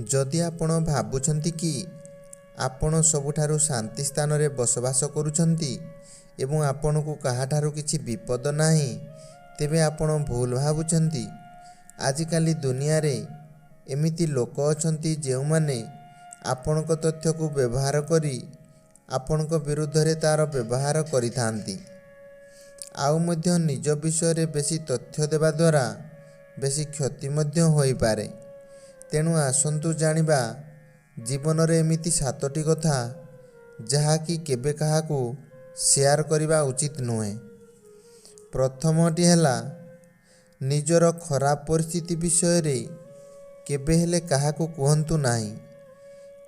ଯଦି ଆପଣ ଭାବୁଛନ୍ତି କି ଆପଣ ସବୁଠାରୁ ଶାନ୍ତି ସ୍ଥାନରେ ବସବାସ କରୁଛନ୍ତି ଏବଂ ଆପଣଙ୍କୁ କାହାଠାରୁ କିଛି ବିପଦ ନାହିଁ, ତେବେ ଆପଣ ଭୁଲ ଭାବୁଛନ୍ତି। ଆଜିକାଲି ଦୁନିଆରେ ଏମିତି ଲୋକ ଅଛନ୍ତି ଯେଉଁମାନେ ଆପଣଙ୍କ ତଥ୍ୟକୁ ବ୍ୟବହାର କରି ଆପଣଙ୍କ ବିରୁଦ୍ଧରେ ତା'ର ବ୍ୟବହାର କରିଥାନ୍ତି। ଆଉ ମଧ୍ୟ ନିଜ ବିଷୟରେ ବେଶୀ ତଥ୍ୟ ଦେବା ଦ୍ୱାରା ବେଶୀ କ୍ଷତି ମଧ୍ୟ ହୋଇପାରେ। ତେଣୁ ଆସନ୍ତୁ ଜାଣିବା ଜୀବନରେ ଏମିତି 7ଟି କଥା ଯାହାକି କେବେ କାହାକୁ ସେୟାର କରିବା ଉଚିତ ନୁହେଁ। ପ୍ରଥମଟି ହେଲା, ନିଜର ଖରାପ ପରିସ୍ଥିତି ବିଷୟରେ କେବେ ହେଲେ କାହାକୁ କୁହନ୍ତୁ ନାହିଁ।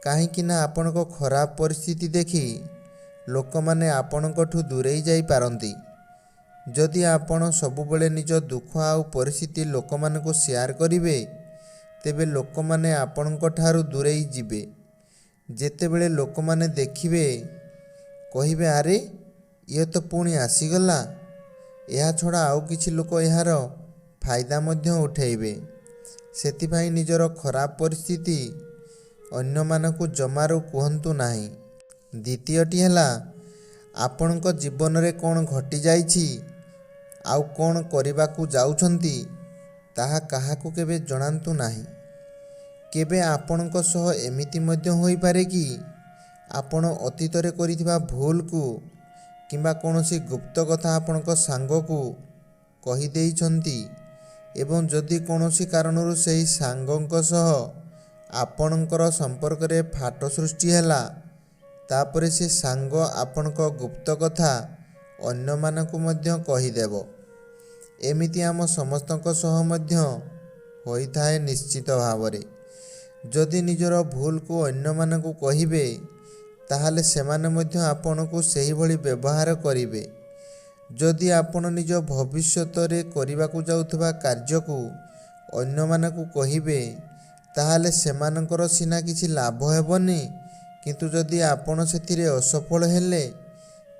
କାହିଁକି ନା ଆପଣଙ୍କ ଖରାପ ପରିସ୍ଥିତି ଦେଖି ଲୋକମାନେ ଆପଣଙ୍କଠୁ ଦୂରେଇ ଯାଇପାରନ୍ତି। ଯଦି ଆପଣ ସବୁବେଳେ ନିଜ ଦୁଃଖ ଆଉ ପରିସ୍ଥିତି ଲୋକମାନଙ୍କୁ ସେୟାର କରିବେ, ତେବେ ଲୋକମାନେ ଆପଣଙ୍କ ଠାରୁ ଦୂରେଇ ଯିବେ। ଯେତେବେଳେ ଲୋକମାନେ ଦେଖିବେ, କହିବେ, ଆରେ ଇଏ ତ ପୁଣି ଆସିଗଲା। ଏହା ଛଡ଼ା ଆଉ କିଛି ଲୋକ ଏହାର ଫାଇଦା ମଧ୍ୟ ଉଠେଇବେ। ସେଥିପାଇଁ ନିଜର ଖରାପ ପରିସ୍ଥିତି ଅନ୍ୟମାନଙ୍କୁ ଜମାରୁ କୁହନ୍ତୁ ନାହିଁ। ଦ୍ୱିତୀୟଟି ହେଲା, ଆପଣଙ୍କ ଜୀବନରେ କ'ଣ ଘଟିଯାଇଛି ଆଉ କ'ଣ କରିବାକୁ ଯାଉଛନ୍ତି ତାହା କାହାକୁ କେବେ ଜଣାନ୍ତୁ ନାହିଁ। କେବେ ଆପଣଙ୍କ ସହ ଏମିତି ମଧ୍ୟ ହୋଇପାରେ କି ଆପଣ ଅତୀତରେ କରିଥିବା ଭୁଲକୁ କିମ୍ବା କୌଣସି ଗୁପ୍ତ କଥା ଆପଣଙ୍କ ସାଙ୍ଗକୁ କହିଦେଇଛନ୍ତି, ଏବଂ ଯଦି କୌଣସି କାରଣରୁ ସେହି ସାଙ୍ଗଙ୍କ ସହ ଆପଣଙ୍କର ସମ୍ପର୍କରେ ଫାଟ ସୃଷ୍ଟି ହେଲା, ତାପରେ ସେ ସାଙ୍ଗ ଆପଣଙ୍କ ଗୁପ୍ତ କଥା ଅନ୍ୟମାନଙ୍କୁ ମଧ୍ୟ କହିଦେବ। ଏମିତି ଆମ ସମସ୍ତଙ୍କ ସହ ମଧ୍ୟ ହୋଇଥାଏ ନିଶ୍ଚିତ ଭାବରେ। ଯଦି ନିଜର ଭୁଲକୁ ଅନ୍ୟମାନଙ୍କୁ କହିବେ, ତାହେଲେ ସେମାନେ ମଧ୍ୟ ଆପଣଙ୍କୁ ସେହିଭଳି ବ୍ୟବହାର କରିବେ। ଯଦି ଆପଣ ନିଜ ଭବିଷ୍ୟତରେ କରିବାକୁ ଯାଉଥିବା କାର୍ଯ୍ୟକୁ ଅନ୍ୟମାନଙ୍କୁ କହିବେ, ତାହେଲେ ସେମାନଙ୍କର ସିନା କିଛି ଲାଭ ହେବନି, କିନ୍ତୁ ଯଦି ଆପଣ ସେଥିରେ ଅସଫଳ ହେଲେ,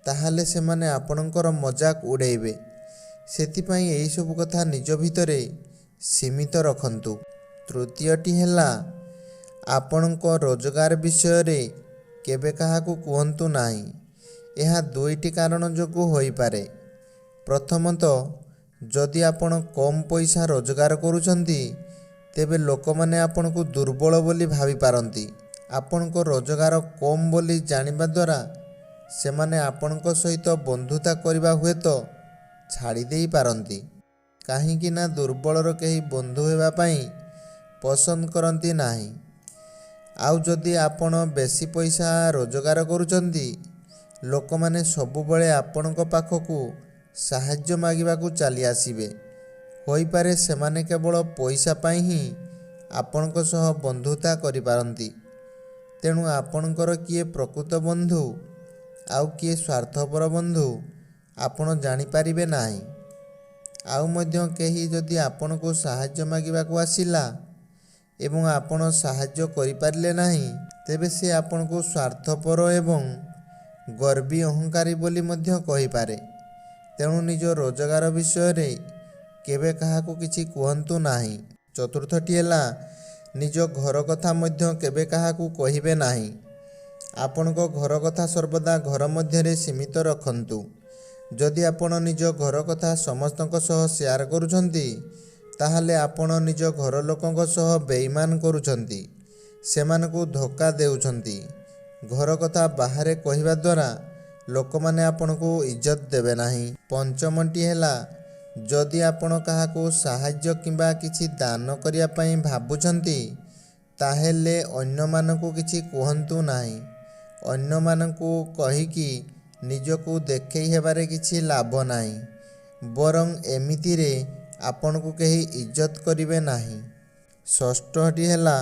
ତାହେଲେ ସେମାନେ ଆପଣଙ୍କର ମଜାକ ଉଡ଼େଇବେ। ସେଥିପାଇଁ ଏହିସବୁ କଥା ନିଜ ଭିତରେ ସୀମିତ ରଖନ୍ତୁ। ତୃତୀୟଟି ହେଲା, ଆପଣଙ୍କ ରୋଜଗାର ବିଷୟରେ କେବେ କାହାକୁ କୁହନ୍ତୁ ନାହିଁ। ଏହା ଦୁଇଟି କାରଣ ଯୋଗୁଁ ହୋଇପାରେ। ପ୍ରଥମତଃ, ଯଦି ଆପଣ କମ୍ ପଇସା ରୋଜଗାର କରୁଛନ୍ତି, ତେବେ ଲୋକମାନେ ଆପଣଙ୍କୁ ଦୁର୍ବଳ ବୋଲି ଭାବିପାରନ୍ତି। ଆପଣଙ୍କ ରୋଜଗାର କମ୍ ବୋଲି ଜାଣିବା ଦ୍ୱାରା ସେମାନେ ଆପଣଙ୍କ ସହିତ ବନ୍ଧୁତା କରିବା ହୁଏତ ଛାଡ଼ି ଦେଇପାରନ୍ତି, କାହିଁକି ନା ଦୁର୍ବଳର କେହି ବନ୍ଧୁ ହେବା ପାଇଁ ପସନ୍ଦ କରନ୍ତି ନାହିଁ। ଆଉ ଯଦି ଆପଣ ବେଶୀ ପଇସା ରୋଜଗାର କରୁଛନ୍ତି, ଲୋକମାନେ ସବୁବେଳେ ଆପଣଙ୍କ ପାଖକୁ ସାହାଯ୍ୟ ମାଗିବାକୁ ଚାଲି ଆସିବେ। ହୋଇପାରେ ସେମାନେ କେବଳ ପଇସା ପାଇଁ ହିଁ ଆପଣଙ୍କ ସହ ବନ୍ଧୁତା କରିପାରନ୍ତି। ତେଣୁ ଆପଣଙ୍କର କିଏ ପ୍ରକୃତ ବନ୍ଧୁ ଆଉ କିଏ ସ୍ୱାର୍ଥପର ବନ୍ଧୁ ଆପଣ ଜାଣିପାରିବେ ନାହିଁ। ଆଉ ମଧ୍ୟ କେହି ଯଦି ଆପଣଙ୍କୁ ସାହାଯ୍ୟ ମାଗିବାକୁ ଆସିଲା ଏବଂ ଆପଣ ସାହାଯ୍ୟ କରିପାରିଲେ ନାହିଁ, ତେବେ ସେ ଆପଣଙ୍କୁ ସ୍ୱାର୍ଥପର ଏବଂ ଗର୍ବୀ ଅହଙ୍କାରୀ ବୋଲି ମଧ୍ୟ କହିପାରେ। ତେଣୁ ନିଜ ରୋଜଗାର ବିଷୟରେ କେବେ କାହାକୁ କିଛି କୁହନ୍ତୁ ନାହିଁ। ଚତୁର୍ଥଟି ହେଲା, ନିଜ ଘର କଥା ମଧ୍ୟ କେବେ କାହାକୁ କହିବେ ନାହିଁ। ଆପଣଙ୍କ ଘର କଥା ସର୍ବଦା ଘର ମଧ୍ୟରେ ସୀମିତ ରଖନ୍ତୁ। ଯଦି ଆପଣ ନିଜ ଘର କଥା ସମସ୍ତଙ୍କ ସହ ସେୟାର କରୁଛନ୍ତି, ତାହେଲେ ଆପଣ ନିଜ ଘର ଲୋକଙ୍କ ସହ ବେଇମାନ କରୁଛନ୍ତି, ସେମାନଙ୍କୁ ଧୋକା ଦେଉଛନ୍ତି। ଘର କଥା ବାହାରେ କହିବା ଦ୍ୱାରା ଲୋକମାନେ ଆପଣଙ୍କୁ ଇଜ୍ଜତ ଦେବେ ନାହିଁ। ପଞ୍ଚମଟି ହେଲା, ଯଦି ଆପଣ କାହାକୁ ସାହାଯ୍ୟ କିମ୍ବା କିଛି ଦାନ କରିବା ପାଇଁ ଭାବୁଛନ୍ତି, ତାହେଲେ ଅନ୍ୟମାନଙ୍କୁ କିଛି କୁହନ୍ତୁ ନାହିଁ। ଅନ୍ୟମାନଙ୍କୁ କହିକି ନିଜକୁ ଦେଖେଇ ହେବାରେ କିଛି ଲାଭ ନାହିଁ, ବରଂ ଏମିତିରେ ଆପଣଙ୍କୁ କେହି ଇଜ୍ଜତ କରିବେ ନାହିଁ। ଷଷ୍ଠଟି ହେଲା,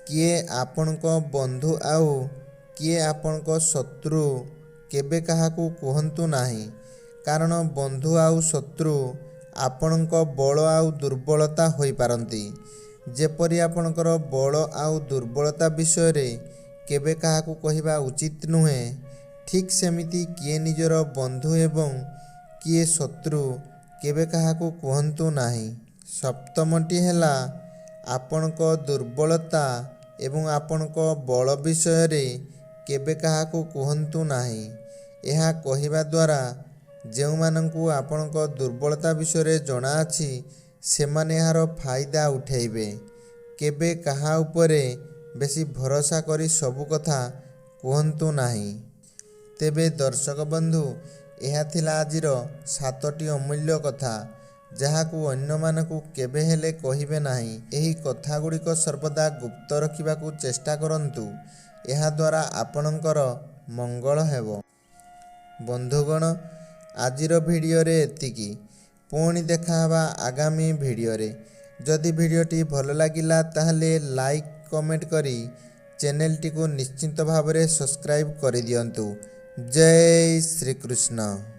କିଏ ଆପଣଙ୍କ ବନ୍ଧୁ ଆଉ କିଏ ଆପଣଙ୍କ ଶତ୍ରୁ କେବେ କାହାକୁ କୁହନ୍ତୁ ନାହିଁ। କାରଣ ବନ୍ଧୁ ଆଉ ଶତ୍ରୁ ଆପଣଙ୍କ ବଳ ଆଉ ଦୁର୍ବଳତା ହୋଇପାରନ୍ତି। ଯେପରି ଆପଣଙ୍କର ବଳ ଆଉ ଦୁର୍ବଳତା ବିଷୟରେ କେବେ କାହାକୁ କହିବା ଉଚିତ ନୁହେଁ, ଠିକ୍ ସେମିତି କିଏ ନିଜର ବନ୍ଧୁ ଏବଂ କିଏ ଶତ୍ରୁ କେବେ କାହାକୁ କୁହନ୍ତୁ ନାହିଁ। ସପ୍ତମଟି ହେଲା, ଆପଣଙ୍କ ଦୁର୍ବଳତା ଏବଂ ଆପଣଙ୍କ ବଳ ବିଷୟରେ କେବେ କାହାକୁ କୁହନ୍ତୁ ନାହିଁ। ଏହା କହିବା ଦ୍ୱାରା ଯେଉଁମାନଙ୍କୁ ଆପଣଙ୍କ ଦୁର୍ବଳତା ବିଷୟରେ ଜଣାଅଛି, ସେମାନେ ଏହାର ଫାଇଦା ଉଠାଇବେ। କେବେ କାହା ଉପରେ ବେଶୀ ଭରସା କରି ସବୁ କଥା କୁହନ୍ତୁ ନାହିଁ। ତେବେ ଦର୍ଶକ ବନ୍ଧୁ, ଏହା ଥିଲା ଆଜିର 7ଟି ଅମୂଲ୍ୟ କଥା, ଯାହାକୁ ଅନ୍ୟମାନଙ୍କୁ କେବେ ହେଲେ କହିବେ ନାହିଁ। ଏହି କଥା ଗୁଡ଼ିକ ସର୍ବଦା ଗୁପ୍ତ ରଖିବାକୁ ଚେଷ୍ଟା କରନ୍ତୁ, ଏହାଦ୍ୱାରା ଆପଣଙ୍କର ମଙ୍ଗଳ ହେବ। ବନ୍ଧୁଗଣ, ଆଜିର ଭିଡ଼ିଓରେ ଏତିକି। ପୁଣି ଦେଖାହେବା ଆଗାମୀ ଭିଡ଼ିଓରେ। ଯଦି ଭିଡ଼ିଓଟି ଭଲ ଲାଗିଲା, ତାହେଲେ ଲାଇକ୍, କମେଣ୍ଟ କରି ଚ୍ୟାନେଲଟିକୁ ନିଶ୍ଚିତ ଭାବରେ ସବସ୍କ୍ରାଇବ୍ କରିଦିଅନ୍ତୁ। ଜୟ ଶ୍ରୀକୃଷ୍ଣ।